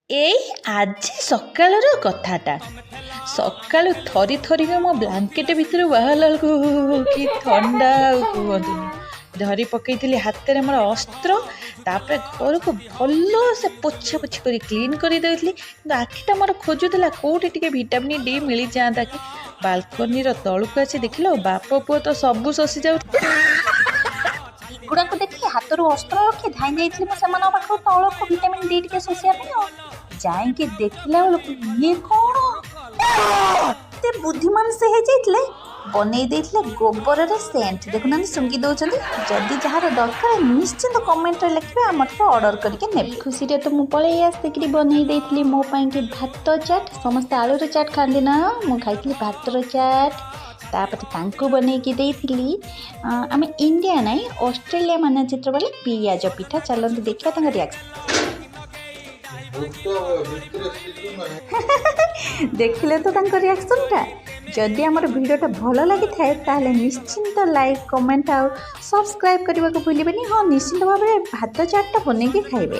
ଏଇ ଆଜି ସକାଳର କଥାଟା। ସକାଳୁ ଥରି ଥରିକି ମୋ ବ୍ଲାଙ୍କେଟ୍ ଭିତରୁ ବାହାରିଲା ବେଳକୁ କି ଥଣ୍ଡା, ଆଉ କୁହନ୍ତୁନି। ଧରି ପକେଇଥିଲି ହାତରେ ମୋର ଅସ୍ତ୍ର। ତାପରେ ଘରକୁ ଭଲ ସେ ପୋଛା ପୋଛି କରି କ୍ଲିନ୍ କରିଦେଇଥିଲି, କିନ୍ତୁ ଆଖିଟା ମୋର ଖୋଜୁଥିଲା କେଉଁଠି ଟିକେ ଭିଟାମିନ୍ ଡି ମିଳିଯାଆନ୍ତା କି। ବାଲକୋନିର ତଳକୁ ଆସି ଦେଖିଲ, ବାପ ପୁଅ ତ ସବୁ ଶୋଷି ଯାଉ। ଏଗୁଡ଼ାକୁ ଦେଖି ହାତରୁ ଅସ୍ତ୍ର ରଖି ଧାଇଁ ଯାଇଥିଲି ମୁଁ ସେମାନଙ୍କ ପାଖକୁ ତଳକୁ ଭିଟାମିନ୍ ଡି ଟିକେ ଶୋଷିବା ପାଇଁ। ଆଉ ଯାଇକି ଦେଖିଲା ବେଳକୁ ଇଏ କ'ଣ, ଏତେ ବୁଦ୍ଧିମାନ ସେ ହେଇଯାଇଥିଲେ, ବନେଇ ଦେଇଥିଲେ ଗୋବରରେ ସେଣ୍ଟ। ଦେଖୁନାହାନ୍ତି, ଶୁଙ୍ଘି ଦେଉଛନ୍ତି। ଯଦି ଯାହାର ଦରକାର, ନିଶ୍ଚିନ୍ତ କମେଣ୍ଟରେ ଲେଖିବେ, ଆମଠାରୁ ଅର୍ଡ଼ର କରିକି ନେବେ। ଖୁସିରେ ତ ମୁଁ ପଳେଇ ଆସିକିରି ବନେଇ ଦେଇଥିଲି ମୋ ପାଇଁକି ଭାତ ଚାଟ୍। ସମସ୍ତେ ଆଳୁର ଚାଟ୍ ଖାଆନ୍ତି ନା, ମୁଁ ଖାଇଥିଲି ଭାତର ଚାଟ୍। ତାପରେ ତାଙ୍କୁ ବନେଇକି ଦେଇଥିଲି ଆମେ ଇଣ୍ଡିଆ ନାଇଁ, ଅଷ୍ଟ୍ରେଲିଆ ମାନଚିତ୍ର ବାଲା ପିଆଜ ପିଠା। ଚାଲନ୍ତୁ ଦେଖିବା ତାଙ୍କ ରିଆକ୍ସନ୍। ଭୂତ ଭିତରେ ସିଜୁ ନାହିଁ। ଦେଖିଲେ ତ ତାଙ୍କ ରିଆକ୍ସନ୍ଟା? ଯଦି ଆମର ଭିଡ଼ିଓଟା ଭଲ ଲାଗିଥାଏ, ତାହେଲେ ନିଶ୍ଚିନ୍ତ ଲାଇକ୍, କମେଣ୍ଟ ଆଉ ସବସ୍କ୍ରାଇବ୍ କରିବାକୁ ଭୁଲିବେନି। ହଁ, ନିଶ୍ଚିନ୍ତ ଭାବରେ ଭାତ ଚାଟ୍ଟା ବନେଇକି ଖାଇବେ।